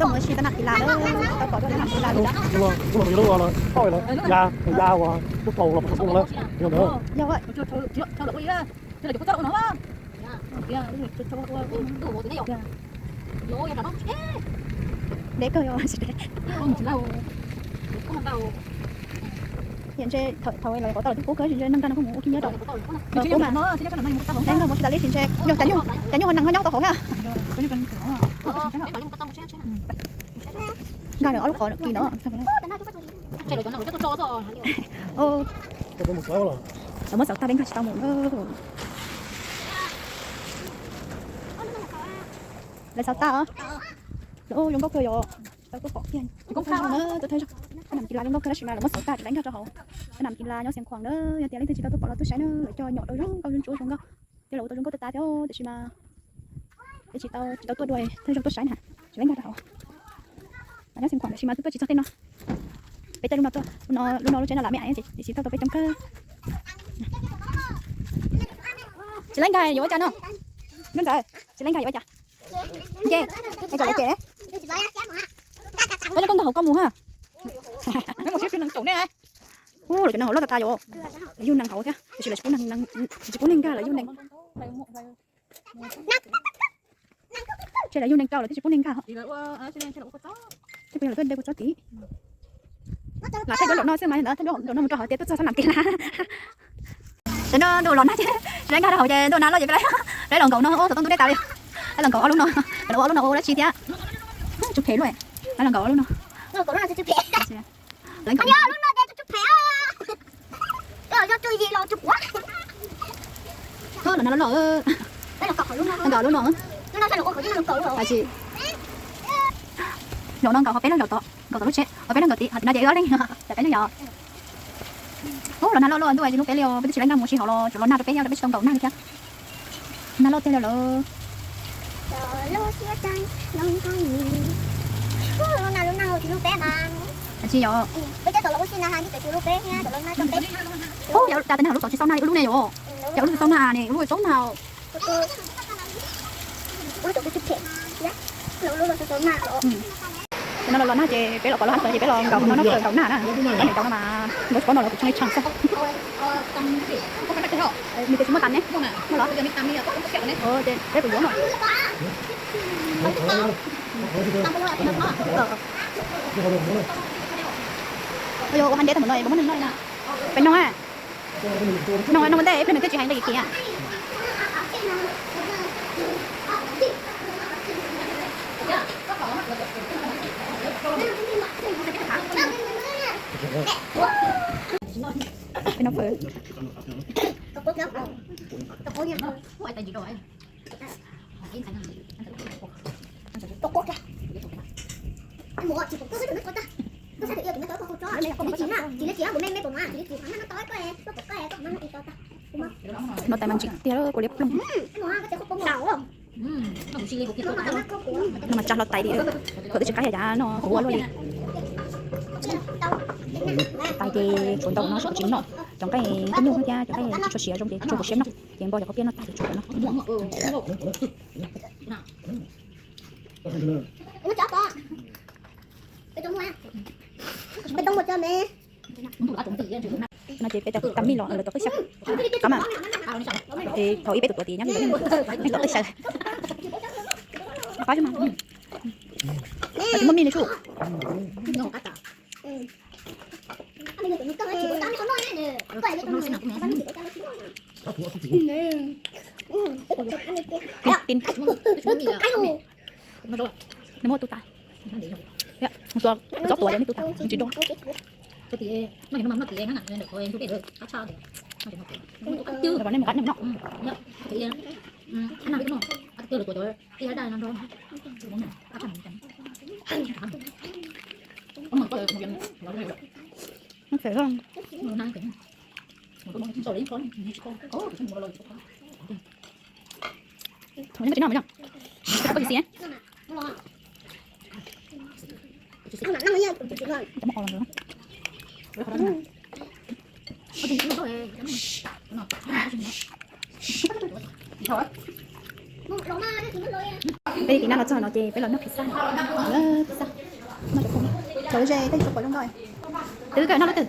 Koj mus ua si tau nam kis las na, tau pom tau nam kis las li da. Ua los yog lub, ua los toj los ya, ya uas lub thaum los pom tau na, yog ntawd. Yog, deb kawg yog. Tiam ntshe thaum los qhov tau lawm twb qub kawg, tsis ntshe neeg nrag no kuj mus ua khib nyiab rau. Qub mas, neb nrag mus tsis tas li, tsis ntshe yog cas nyuj, cas nyuj ho neeg nyob tau hauv thiab. Nkag lawm ob lub qhov kis no. Lawv muab xauv tag peb nkag tsis tau mus na. Lawv xauv tag os. Lawv zoo nkauj kawg yom. Tau tuaj pom kiag na, tuaj thawj zaug. Koj nam kis las zoo nkauj kawg tab sis mas lawv muab xauv tag tsis tau nkag rau hauv. Koj nam kis las nyob Xiav Khuam na, yog tias leej twg tsis tau tuaj pom los tuaj saib na, lawv coj nyom rau zoo nkauj zoo ntsuab zoo nkauj. Thiab lawv ua tau zoo nkauj tas tas thiab tab sis mas peb tsis tau, tsis tau tuaj dua, thawj zaug tuaj saib na, tsis tau nkag rau hauv. Mas nyob Xiav Khuam tab sis mas tuaj tuaj tsis txog tej no. Peb caij lub no tuaj, lub no lub tsheb no lam me aiv ces tsis tau tau peb coob kawg. Tsis laib nkag yuav ua cas no? Nkauj Ntxawm, tsis laib nkag yuav ua cas? Nce, es kom lawv cem. Koj coj koj nkag hauv koj mus ha. Ub, lawv cov neeg hauv loj tas tas yom. Lawv yug neeg hauv thiab, tiam sis lawv tsis pub neeg, tsis pub neeg nkag, lawv yug neeg. Ces lawv yug neeg rau lawv twb tsis pub neeg nkag. Tej phooj ywg lawv tuaj de kua txob tid. Lam thaij duab zaum no xwb mas yog ntawd thaij duab zaum no mus rau hauv tias tuaj txog sab nam kis las. Ces ntuj los nag ces tsis laib nkag rau hauv ces ntuj nag loj ces peb, peb los nkaum no, ub, thaum toj ntuj deb tas li. Peb los nkaum ob lub no, lawv ua ob lub no ua dab tsi thiab? Tsw phem luaj, peb los nkaum ob lub no. Los nag loj loj, los nkaum ob lub no. Zaum no nkaum hauv peb leeg zaum tod, nkaum tod lub tsheb, hauv peb leeg nkaum tid, hauv no ces wb ob leeg, peb leeg yom. Ub, los nag loj loj ntuj, tsis hlub peb li os, peb twb tsis laib nkag mus ua si hauv los tsuas los nag rau peb thiab, peb tsis tau nkaum nag li thiab. Nag loj tiag li lawm. Tsis yog, ub, yog tas peb nag lub tod tsis xaub nag li, ub lub ne yom, yog ub lub tsis xaub nag ne, ub lub tsaub nag. Ces no los los nag ces peb los pom lub hab tod ces peb los nkaum no, nkaum nag na. Ob niam tau no mas nkaum tsis pom no los kuv tshee li tshee xwb. Nws tias tsis muaj tas ne, muaj los? Ces peb kuv yuav no. Yog ua hab nteb tag npaum no es puas muaj neeg noj na? Peb noj, noj noj ua ntej ib pliag nws twb tsis hais nqi kiag. Peb noj fawm. No tais mas ntsim tiag kuv liab ploog. No mas tsa hlo tais li, kom twb tsis qab yam no kuv ua luaj li. Tais ces tshuav ntau no kuv tsis noj, cov nqaij tej nyuj thiab cov nqaij tsis tshua siav zoo ces tsuas kuv siab noj, ces npo cov khaub piab no tag ces tshuav no. No ces peb cov tus tas mij los lawv tuav qwj xyaw, qab mas thaum ib peb tus tuav tid nyob li lawv nej tuav qwj xyaw. Qab mas tsis muaj mij li sub. Nws muaj tus tas, txob tuav nej tus tas tsis do. Kom nej mus qab neeg noj. Tsis noj mas. Peb tim no los txog no ces peb los noj pizza. Pizza. Noj cov phoom. Cov ze tej cov pom zoo nkauj. Twb kawm noj lub twg?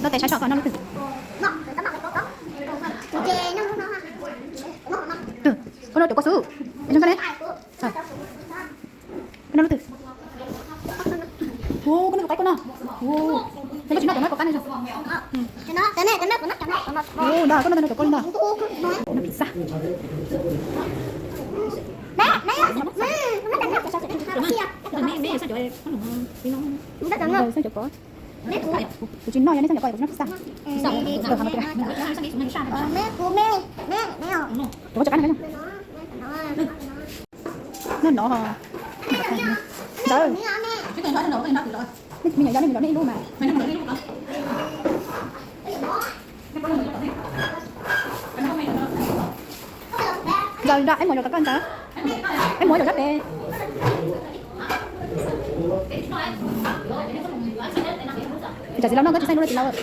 Noj tes saib tso koj noj lub twg? Twg? Koj noj cov pom xwb. Zoo nkauj ne. Koj noj lub twg? Ua, koj noj cov qaib koj noj. Ua, koj tsis noj cov no cov no. Ua, ntag, koj noj cov no cov koj li ntag. Noj pizza. Xav cov pom. Kuv tsis noj, yog nej xav cov pom kuv tsis noj pizza. Kuv muab cov qaib no. Noj no. Ntawd. Nej me nyuam yog nej me nyuam nej ib lub mas. Ntawd nrog ib muam yuav kom koj ntawd. Ib muam yuav sab pem. Tsam txiv laus noj koj tsis xeeb lub txiv laus.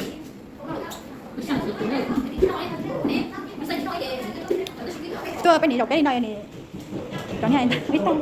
Tuaj peb nim zaum peb li no nim, rov niag ib tag.